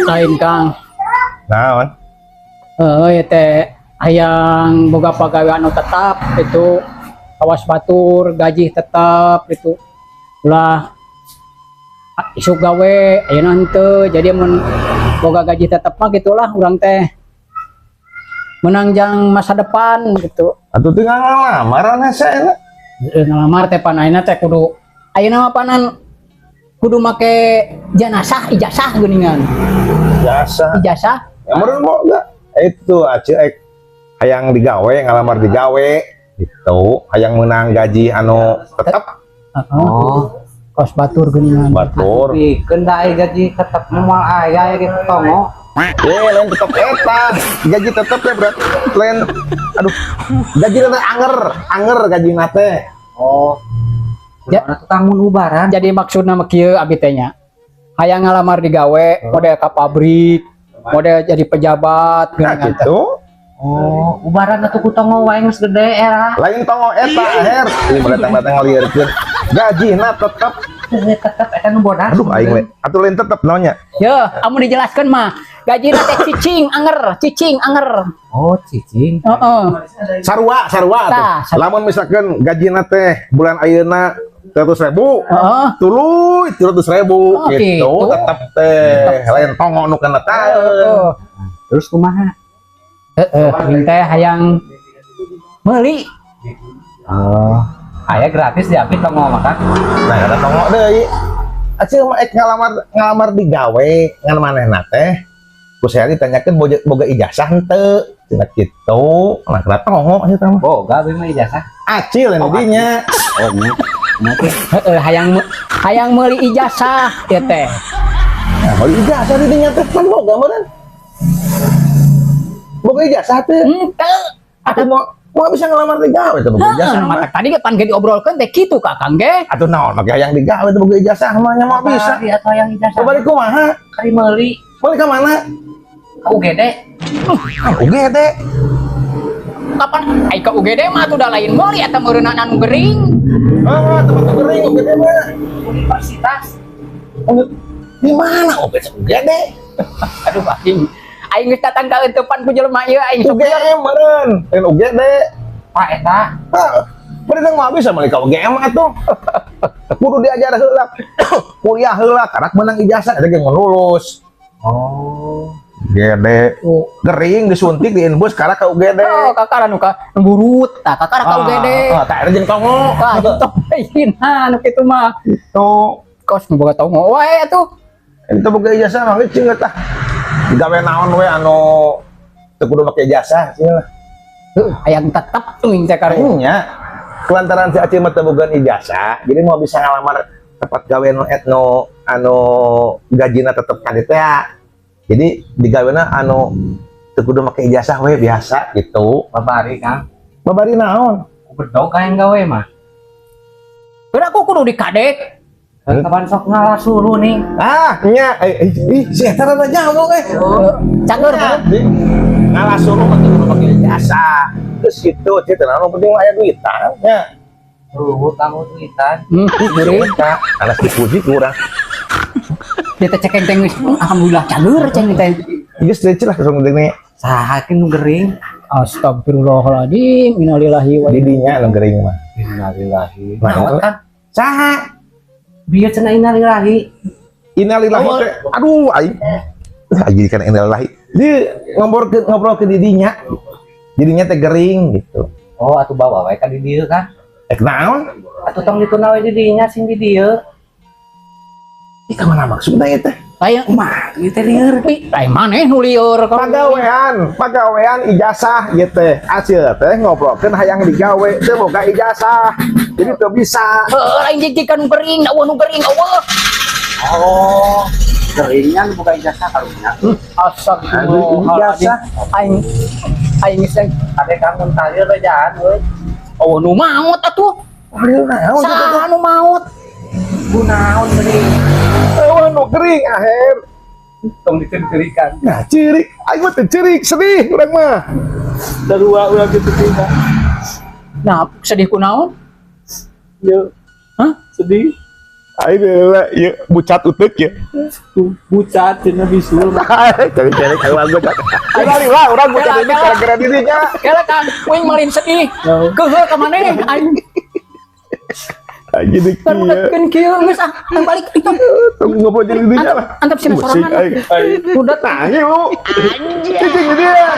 Lain, Kang. Naon? Heeh, ya teh hayang boga pagawean anu tetap itu, kawas batur, gaji tetap itu. Ulah isuk gawe ayeuna henteu. Jadi mun boga gaji tetap mah gitulah, urang teh menang jang masa depan gitu. Atuh tinggal ngalamar hese enak. Ngalamar teh pan ayeuna teh kudu, ayeuna mah panan kudu make janasah, ijazah geuningan. Jasa. Ijazah. Ya meureun boga. Itu acil ek hayang digawe, ngalamar digawe gitu. Hayang menang gaji anu tetap. Heeh. Oh, kos batur geuningan. Batur. Pikeun da aya gaji tetep moal aya gitu tongo. Eh, lain tetep eta. Gaji tetep ya berarti lain, aduh. Gaji teh anger, anger gaji teh. Oh. Ya. Ya, tukang mun ubaran. Jadi maksudna mah kieu, abi teh nya hayang ngalamar digawe model ka pabrik, model jadi pejabat Nah, geuningan teh. gitu. Oh, ubaran atuh ku tongo wae geus gede era. Lain tongo eta, Her. Ini datang-datang ngalieurkeun. Gajina tetep. Tetep eta nu bodas. Aduh, aing we. Atuh lain tetep naonnya? Ya, amun dijelaskan mah gajina teh cicing anger, cicing anger. Oh, cicing. Heeh. Sarua, sarua atuh. Tah, Lamun misalkan gajina teh bulan ayeuna 100 ribu, tuluy 300 ribu Oh, gitu, gitu. Tetep teh lain tongo nu kena taeun. Heeh. Terus kumaha? Heeh, aing teh hayang meuli. Oh, aya gratis di abi tongo makan. Nah, ada tongo deui. Acil mah ek ngalamar ngalamar digawe ngan manehna teh ku saya ditanyakeun boga, boga ijazah henteu cenah kitu. Nah, kena tongo eta mah. Boga abi mah ijazah. Acil yang Oh, dinya. Oh, nya. Nya teh. Heeh, hayang hayang meuli ijazah ieu teh. Nah, meuli ijazah di dinya teh kan boga meureun. Boga ijazah teh. Henteu. Aku mau mau bisa ngelamar digawe teh boga ijazah Heeh, mah. Mata tadi ge pan ge diobrolkeun teh kitu ka Kang ge. Atuh naon make hayang digawe teh boga ijazah mah nya moal bisa. Bari atuh hayang ijazah. Coba kumaha? Kari meuli Meuli ka mana? ka UGD. Ah, UGD. Kapan ai ka UGD mah atuh da lain meuli eta meureunna anu gering. Ah, tempat gering UGD mah. Universitas. Di mana UGD? UGD. Aduh, aing aing geus datang ka eunteupan ku jelema ieu, aing sok UGM meureun, lain UGD. Pak eta. Ah, bener mah bisa meuli ka UGM atuh. Kudu diajar heula. Kuliah heula karak menang ijazah eta ge lulus. Oh. UGD. Gering disuntik di infus karak ka UGD. Oh, kakara nu ka burut, tah kakara ka UGD. Ah, tah eta jeung tongo. Tah jeung tongo nu kitu mah. Tuh. Kos nu boga tongo wae atuh. Itu boga ijazah mah cing tah. Digawe naon we anu teu kudu make ijazah sih lah. Heuh, hayang tetep teuing teh kare. Nya. Kulantaran si Acil mah teu boga ijazah, jadi mau bisa ngalamar tempat gawe nu etno anu gajina tetep kan itu ya. Jadi digawena anu teu kudu make ijazah we biasa gitu. Babari, Kang. Babari naon? Ku bedog hayang gawe mah. Geura aku kudu dikadek. Kapan sok ngalah suruh nih. Ah, nya eh, eh, ih, si eta rada nyambung eh. Cager. Nya, di ngalah suruh mah teu kudu make ijazah. Terus gitu, cek anu penting mah aya duitan nya. Tuh, kamu duitan. Geuring. Eta, anas dipuji ku urang. Dia teh cekeng teh geus alhamdulillah cager ceng teh. Geus teh lah langsung deui. Saha nu gering? Astagfirullahaladzim, innalillahi wa inna Didinya nu gering mah. Innalillahi. Nah, Naon kan? Saha? Bieu cenah innalillahi. Innalillahi Oh. teh. Aduh, aing. Aing kan innalillahi. Di ngobrol ke ngobrol ke didinya. Didinya teh gering gitu. Oh, atuh bawa wae ka di dieu kan. Eh, naon? Atuh tong dituna we di dinya sing di dieu. Ih, ka mana maksudna ieu teh? Aya Mah, ieu teh lieur. ih, lain maneh nu lieur. Pagawean, pagawean ijazah ieu teh. Acil teh ngobrolkeun hayang digawe teu boga ijazah. Jadi teu bisa. Heuh, lain jik nu gering, euweuh nu gering euweuh. Oh, geringnya nu boga ijazah karunya. Astagfirullahaladzim. Ijazah. Aing aing geus teh Ade kamu talir bejaan euy. euweuh nu maot atuh. Aduh, naon kitu teh? Saha nu maot? Kunaon gering? Euweuh nu gering akhir. Tong dicerikan. Nah, cerik. Aing mah teu cerik, sedih urang mah. Sarua urang kitu teh. Nah, sedih kunaon? Yo, Hah? sedih. Aing lah, ieu bucat utek ya. Bucat cenah bisul. Cari-cari kalau bucat. Kali lah urang bucat ini gara-gara dirinya. Kela Kang, uing malin sedih. Keuheul ka maneh aing. Aing jadi Kan kieu. keun kieu geus ah, aing balik itu. Tunggu ngobrol jadi dirinya lah. Antap sina Pusing, sorangan. aing. Udah. Nah, ieu. Cicing di dia.